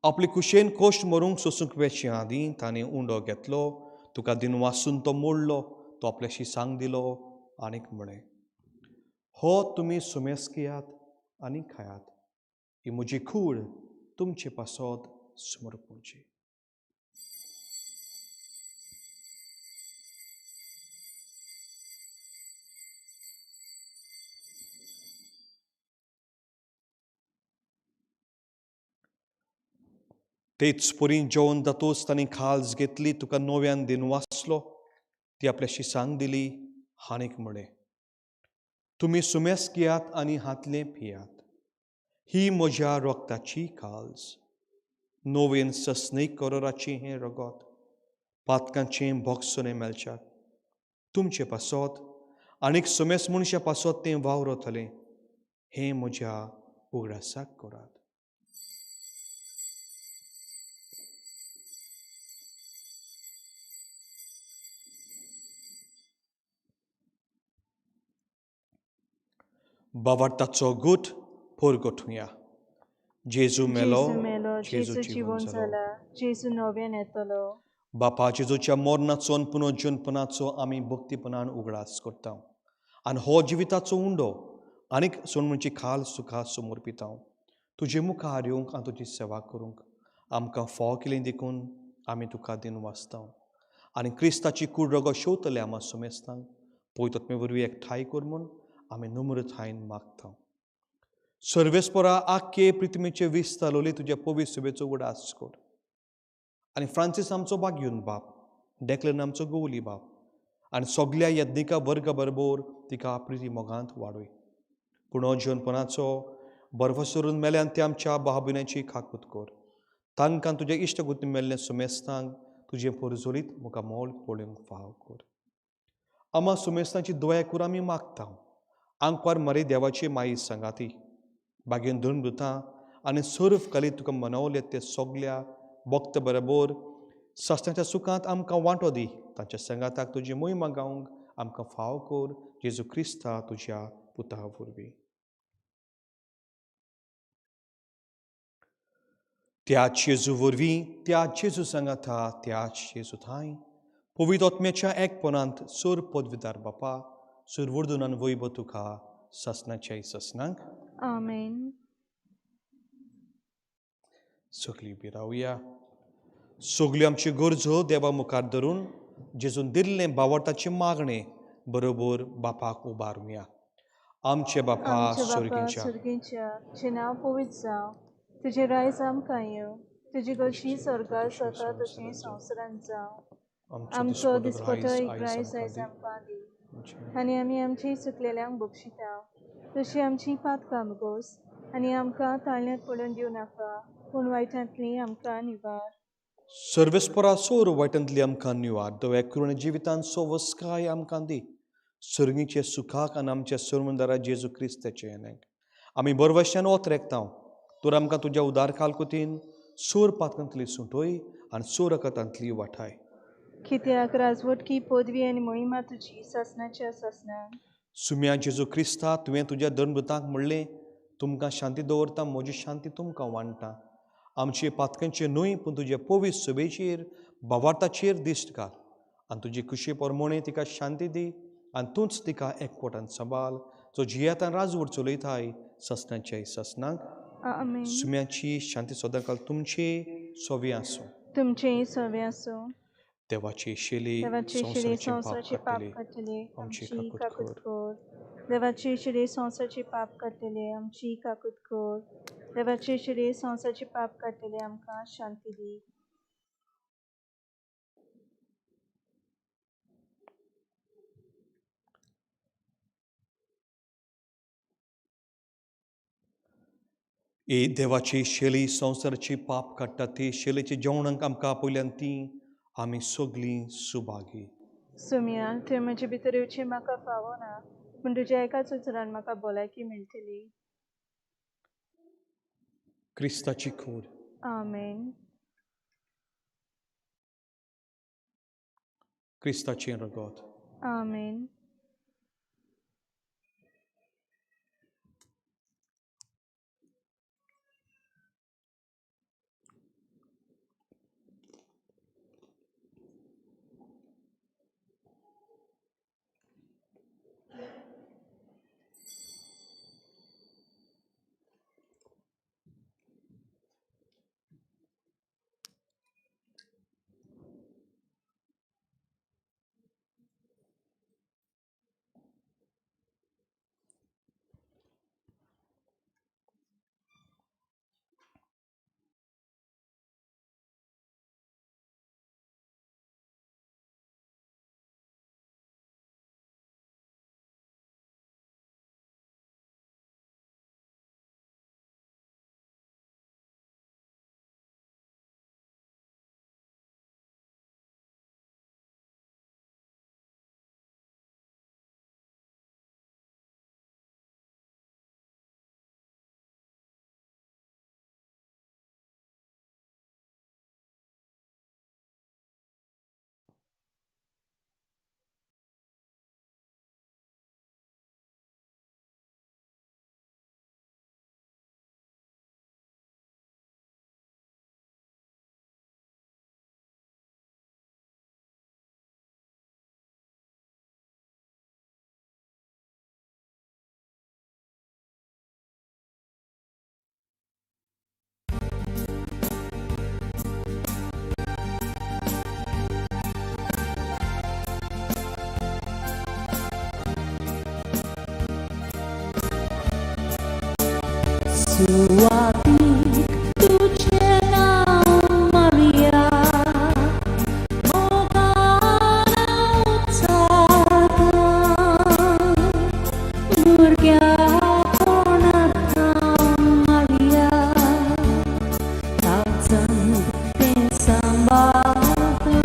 आपले कुशेन कोश्ट मरूंक सोसूंक वेचे आदीं ताणें उंडो घेतलो, तुका दिन वासून तो मोडलो, तो आपल्याशी सांग दिलो आनीक म्हळें, हो तुमी सुमेस घेयात आनी खायात, ही म्हजी कूड तुमचे पासत समर्पणची. तेच परी जेवन जातूच तांणी खाल्स घेतली, तुका नव्यान दिन वाचलो, ती आपल्याशी सांग दिली आनीक म्हळें, तुमी सुमेस घेयात आनी हातलें पियात, ही म्हज्या रगताची खाल्स, नवीन सस्नीक करोराची हें रगत, पातकांचें भोगसणें मेळच्याक तुमचे पासत आनीक सुमेस मनशा पासत तें वावरतलें, हें म्हज्या उगडासाक करात. बावार्थाचो गूट पोरगोठुया. जेजू मेलो, जेजू मेलो, जेजू जेजू जिवन जिवन जालो. जाला, जेजू नव्यान येतलो. बापा जेजूच्या मरणाचो आनी पुनर्जनपणाचो आमी भक्तीपणान उगडास करता आनी हो जिविताचो उंडो आनीक सोडमणची खाल सुखा समर्पिता. तुजे मुखार येवंक आनी तुजी सेवा करूंक आमकां फाव केली देखून आमी तुका दिन वाचता आनी क्रिस्ताची कूड रगो शेवतले आमा सुमेस्तांक पवित्र आत्मे वरवीं एकठांय कर म्हूण आमी नम्रतायेन मागता. सर्वेस्परा आख्खे पृथ्वीचे वीस चालवली तुज्या पवित्र सुबेचो उगडास कर आनी फ्रांसीस आमचो बागयून बाप, डेक्लन आमचो गोवली बाप आनी सगल्या यज्ञिका वर्गा बरोबर तिका प्रिती मोगांत वाडय. पूण हो जिवनपणाचो बर्फसरून मेल्यान ते आमच्या भावभिण्याची खाकूत कर. तांकां तुज्या इश्टगुती मेल्ले सुमेस्तांक तुजें पोरजोलीत मुखा मोल पळोवंक फाव कर. आमा सुमेस्तांची दया करून आमी मागता. आंकवार मरे देवाची माई सांगाती बागेन धरून दुतां आनी सर्व कली तुका मनवले ते सगल्या भक्त बरोबर सस्त्याच्या सुखांत आमकां वांटो दी. तांच्या सांगाताक तुजी मोहिमा गावंक आमकां फाव कर. जेजू क्रिस्ता तुज्या पुता वरवीं. त्याच जेजू वरवीं, त्याच जेजू सांगाता, त्याच जेजू थांय पवित्र आत्म्याच्या एकपणांत सर पदवीदार बापा सुरवर्दुनान वैभव तुका ससनाच्या ससनांक. आमेन. सगळी उबी रावया. सगल्यो आमच्यो गरजो देवा मुखार धरून जेजून दिल्लें बावडताचें मागणें बरोबर बापाक उबारुया. आमचे बापा आमच्या बापा सोर्गींच्या सुर्गींच्या तुजें नांव पवित्र जावं तुजें रायज आमकां येवं तुजी गोशी स्वर्गार जाता तशी संवसारांत जावं. आमचो दिसपटो एक रायज आयज आमकां दी आनी आमी आमची चुकलेल्यांक बक्षिता तशी आमची पातकां गोस आनी आमकां ताळण्यांत पडून दिवं नाका पूण वायटांतली आमकां निवार. सर्वेस्परा सोर वायटांतली आमकां निवार. दव्या करून जिवितान सोवस्काय आमकां दी. सर्गीचे सुखाक आनी आमच्या सर्वंदारा जेजू क्रिस्ताचे येण्याक आमी बरवश्यान ओतरेकता. तर आमकां तुज्या उदार खालकुतीन सोर पातकांतली सुटोय आनी सोर रकतांतली वाठाय. कित्याक राजवटकी पदवी आनी मोहिमा तुजी सासणाच्या सासणाक. सुम्या जेजू क्रिस्ता तुवें तुज्या धर्मदूतांक म्हणलें तुमकां शांती दवरता म्हजी शांती तुमकां वांट्टा. आमचे पातकांचे न्हय पूण तुजे पवित्र सभेचेर भावार्थाचेर दिश्ट घाल आनी तुजी कुशी परमोणे तिका शांती दी आनी तूंच तिका एकवटान सांबाळ जो जियेतान राजवट चलयताय ससनाच्या ससनाक. आमेन. सुम्याची शांती सदांकाल तुमची सोवी आसूं. तुमचेंय सोवे आसूं. देवाची शेली देवाची शिडी संवसाराचें पाप संवसाराचे पाप काडटली काडटले आमची आमची काकूत काकूत कर. कर. देवाची शिडी संवसाराचे पाप काडटले आमची काकूत कर. देवाची शिडी संवसाराचे पाप काडटले आमकां शांती दी. ए देवाची शेली संवसाराची पाप काडटा ती शेलीच्या जेवणाक आमकां आपयल्यान ती आमी सगळीं सुभागी. सुम्या तुवें म्हजे भितर येवचें म्हाका फावो ना पूण तुज्या एकाच उतरान म्हाका भलायकी मेळटली. क्रिस्ताची कूड. आमेन. क्रिस्ताचें रगत. आमेन. सुवातीक तुजें नांव मारिया मोगान उच्चारता भुरग्यापणांत मारिया ताचंद तें सांबाळता.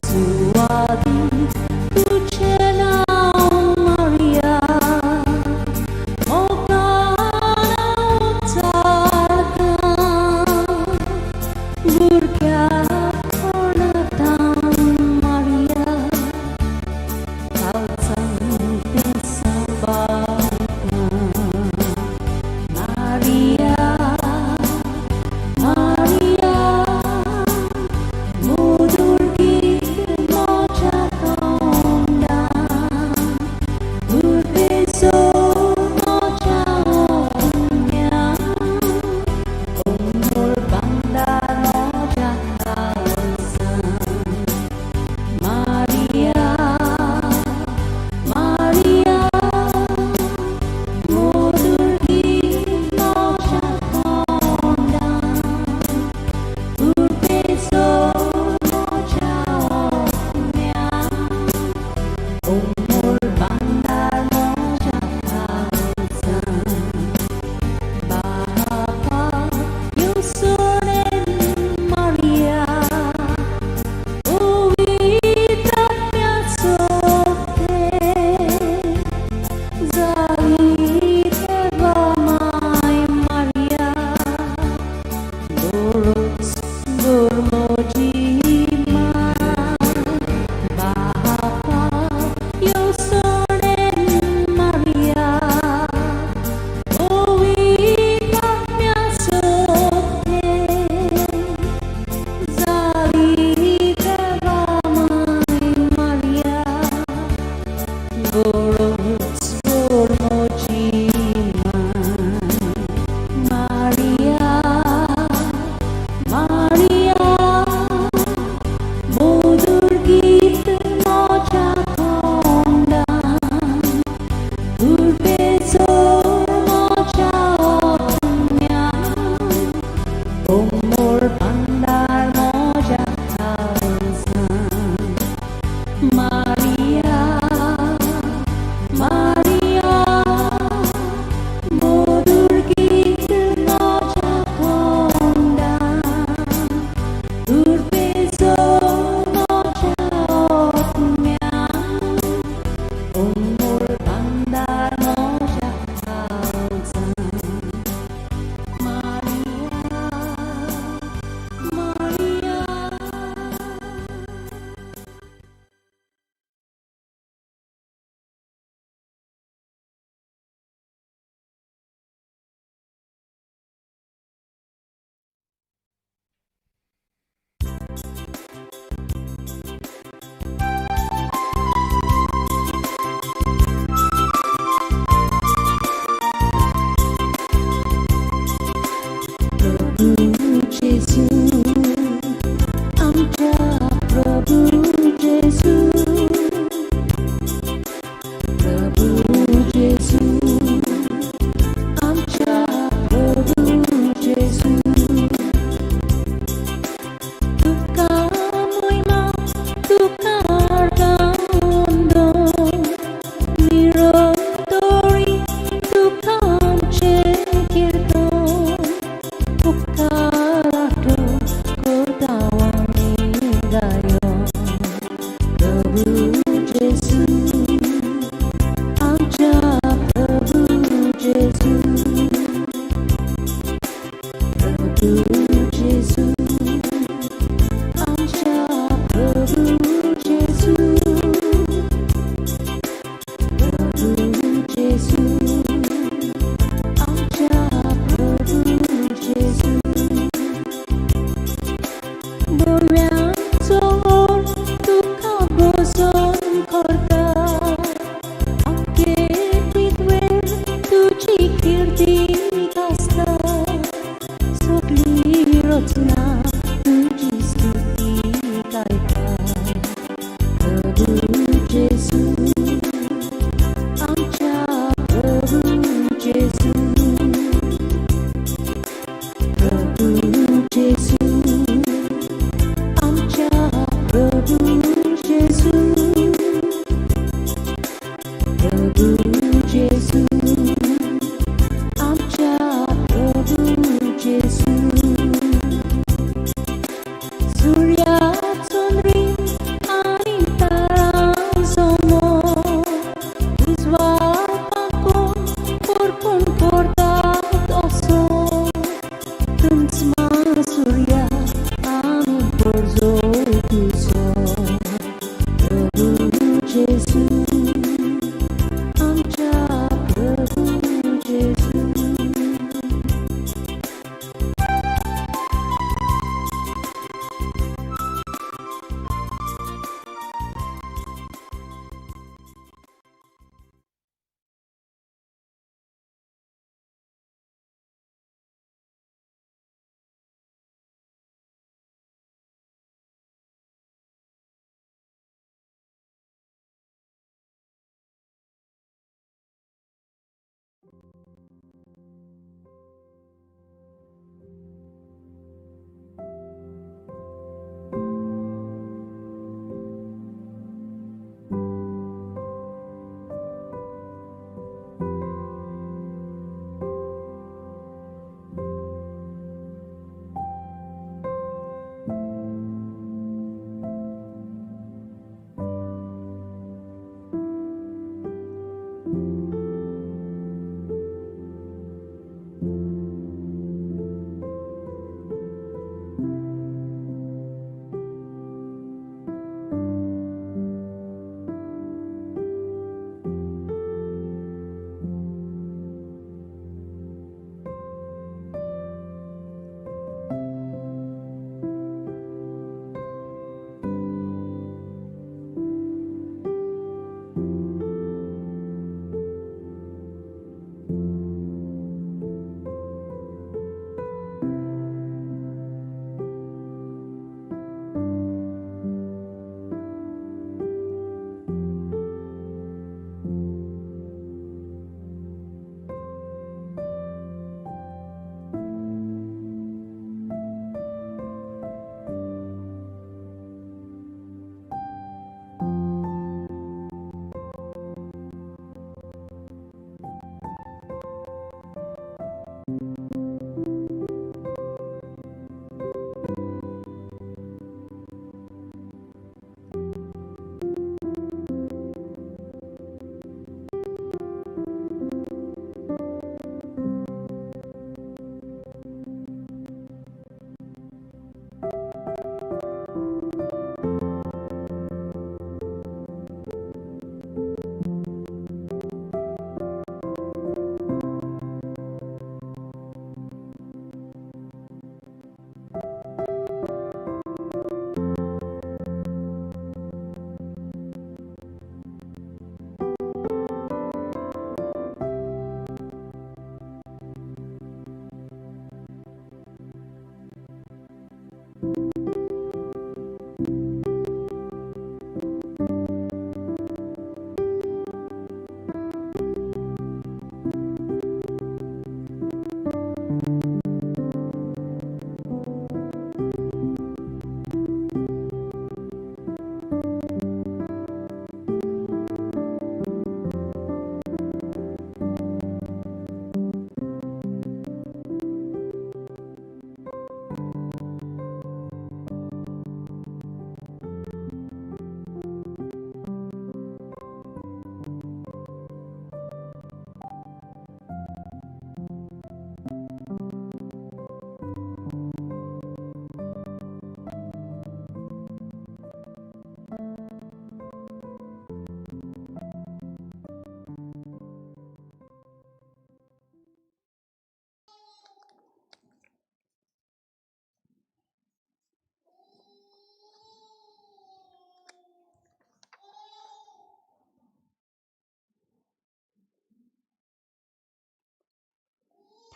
सुवातीक तुजें नांव मारिया मोगान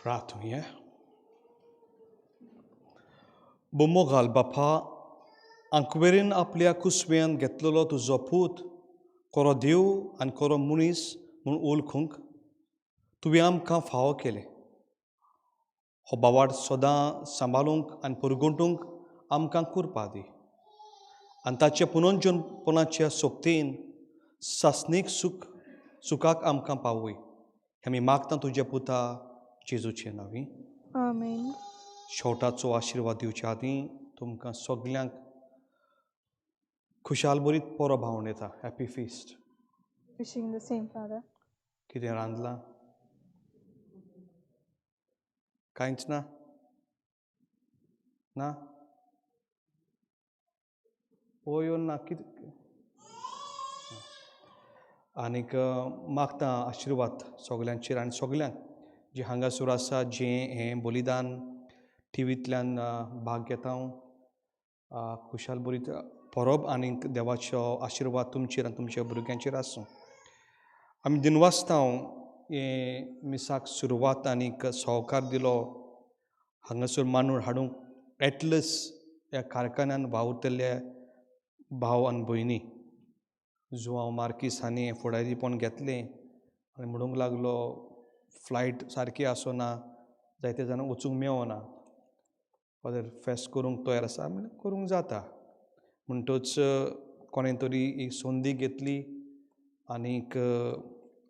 प्रार्थुया. बोमोगाल बापा, आंकवेरीन आपल्या कुसव्यान घेतलेलो तुजो पूत कोरो देव आनी कोरो मनीस म्हूण वळखूंक तुवें आमकां फावो केलें. हो बावाड सदां सांबाळूंक आनी पुरगुटूंक आमकां कुरपा दी आनी ताच्या पुनर्जनपणाच्या सोक्तीन सासणीक सुख सुखाक आमकां पावय. आमी मागता तुज्या पुता जेजूचे नांवी. आमेन. शेवटाचो आशिर्वाद दिवच्या आदीं तुमकां सगल्यांक खुशाल बरीत परब भावण येता. Happy feast. Wishing the same, Father. कितें रांदलां? कांयच ना? ना पळोवन ना कितें? आनीक मागता आशिर्वाद सगल्यांचेर आनी सगल्यांक जे हांगासर आसा, जें हें बलिदान टिवींतल्यान भाग घेता. हांव खुशाल बरीत परब आनीक देवाचो आशिर्वाद तुमचेर आनी तुमच्या भुरग्यांचेर आसूं. आमी दिनवासता हें मिसाक सुरवात आनीक सहकार दिलो हांगासर मांडून हाडूंक एटलस ह्या कारखान्यान वावुरतले भाव आनी भयणी जुआंव मार्कीस हांणी फुडारीपण घेतलें आनी म्हणूंक लागलो फ्लायट सारकी आसना, जायते जाणां वचूंक मेवना, फादर फेस्त करूंक तयार आसा म्हणल्यार करूंक जाता. म्हणटच कोणें तरी ही संदी घेतली आनीक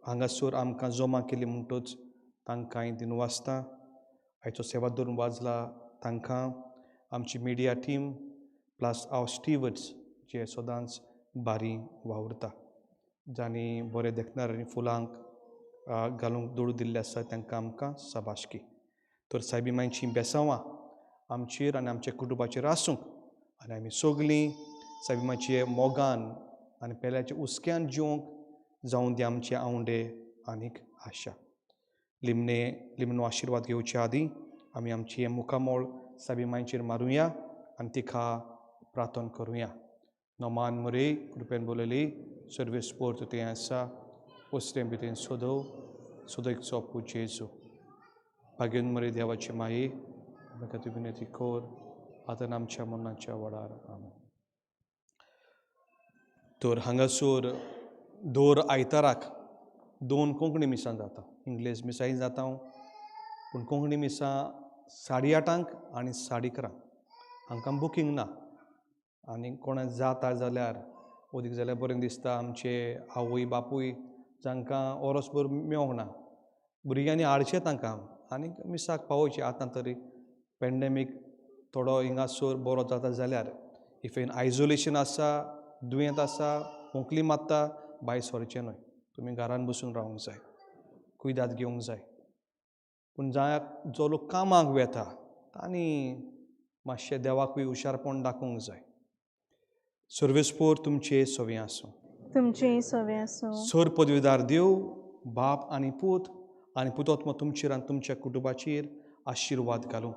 हांगासर आमकां जमा केली, म्हणटच तांकां दिनवासता. आयचो सेवा धरून वाजला तांकां, आमची media team plus our stewards जे सदांच बारी वावुरता, जांणी बरें देखणार आनी फुलांक घालूंक दुडू दिल्ले आसा तांकां आमकां शाबासकी. तर सायबी मांयचीं बेसांवां आमचेर आनी आमच्या कुटुंबाचेर आसूंक आनी आमी सगलीं सायबी मांयचे मोगान आनी पेल्याच्या हुस्क्यान जिवंक जावं दी आमचे आवंडे आनीक आशा. लिमणे लिमनो आशिर्वाद घेवच्या आदीं आमी आमची मुखामोळ सायबी मांयचेर मारुया आनी तिका प्रार्थना करुया. नमान मरे कृपेन बोलयली सर्वेस पोर्त तें आसा वसरें भितर सोदो सोदयचो पूत जेजू. भाग्यन मरे देवाचे माये आमकां तूं विनंती कर आतां आमच्या मरणाच्या वडार. आमेन. तर हांगासर दर आयताराक 2 कोंकणी मिसां जाता. इंग्लीश मिसांय जाता पूण कोंकणी मिसां 8:30 आनी 11:30. हांकां बुकींग ना आनी कोणा जाता जाल्यार ओदीक जाल्यार बरें दिसता. आमचे आवय बापूय जांकां ओरसभर मेवोंक ना भुरग्यांनी हाडचें तांकां आनी मिसाक पावोवचें. आतां तरी पेंडेमीक थोडो हिंगासर बरो जाता जाल्यार if in isolation आसा, दुयेंत आसा, खोंकली मारता, भायर सरचें न्हय, तुमी घरान बसून रावंक जाय, कुयदाद घेवंक जाय. पूण जो लोक कामाक वेता तांणी मातशें देवाकूय हुशारपण दाखोवंक जाय. सर्वेस्पोर तुमचे सवे आसूं. तुमचें सवे आसूं. सर पदवीदार देव बाप आनी पूत आनी पुतोत्म तुमचेर आनी तुमच्या कुटुंबाचेर आशिर्वाद घालूं.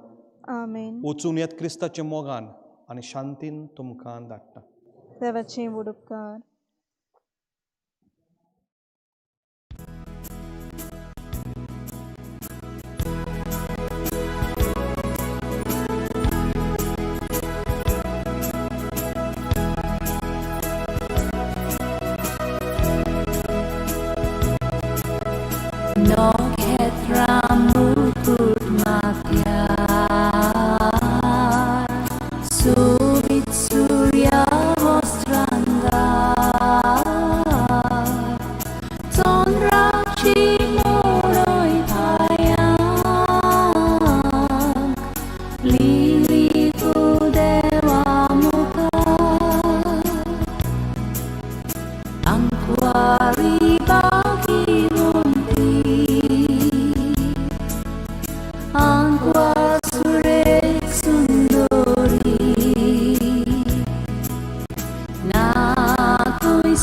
आमेन. वचून येत क्रिस्ताच्या मोगान आनी शांतीन तुमकां धाडटा. देवाचे व्हड उपकार. नखेत्रामुकुट माथ्यार सोबीत सूर्या वस्त्रांगार चंद्राची मोडय पायांक लिली तूं देवा मुखार आंकवारी बागी Angkwa suret sundori na tuy